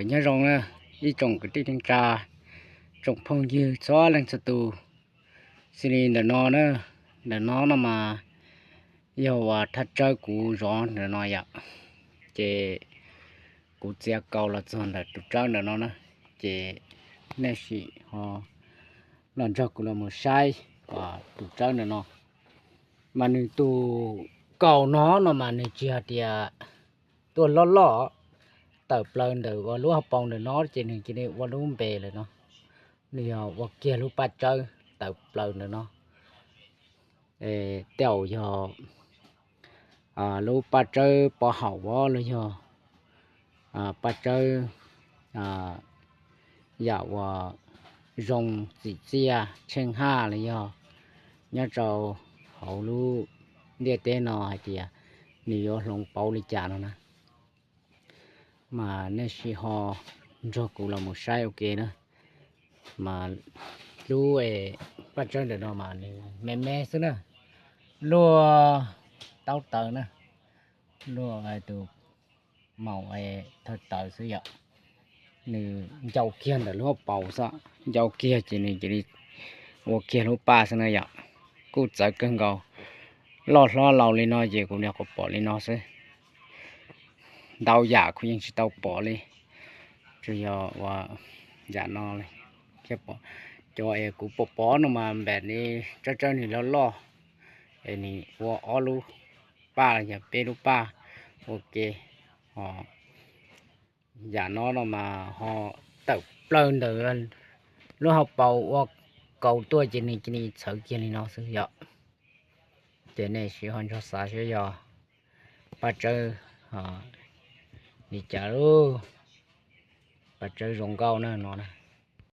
Nyob zoo na, ib tsoom kwv tij neej tsa, tsoom phooj ywg txhua leej txhua tus. Xws li ntawm no na, ntawm no no mas yog uas thaj tsawb kuv zov ntawm no yom. Ces kuv txiav kaus los txog ntawm tus tsawb ntawm no na, ces nej sim ho los nrog kuv los mus saib tus tsawb ntawm no. Mas nws tus kaus no no mas nws tsis hais tias tuaj loj loj tawm plaws ntawm ua lub hauv paus ntawm no ces nws cia li ua lub npe lawm no. Nws yog ua kiag lub paj tsawb tawm plaws ntawm no. Tej zaum yog lub paj tsawb pov haum los yog paj tsawb yam uas zoo txim txiaj tsheej haj los yog nyob rau hauv lub ntiaj teb no hais tias nws yuav hloov pauv li cas no na. Mas nej sim ho nrog kuv los mus saib ua ke na. Mas lub paj tsawb ntawm no mas nws me me xwb na, luaj taub taw na, luaj tus maum thawj taw xwb yom. Nws ncau kiag ntawm lub hauv paus xwb, ncau kiag ces nws cia li ua kiag lub paj xwb na yom. Kuj txawv kawg nkaus, loj hlob laus li no ces kuv nyuam qhuav pom li no xwb. Ntau yam kuv yeej tsis tau pom li, tsuas yog ua yam no li thiaj pom. Cov es kuv pom pom no mas npam li tsawb tsawb nws loj loj, es nws ua ob lub paj los yog peb lub paj ua ke. Yam no no mas ho tawm plaws ntawm lub hauv paus ua kaus tuaj ces nws cia li txhawv kiag li no xwb yom. Ces nej sim ho nrog xav saib yog paj tsawb li cas lauj. Paj tsawb zoo nkauj na no na.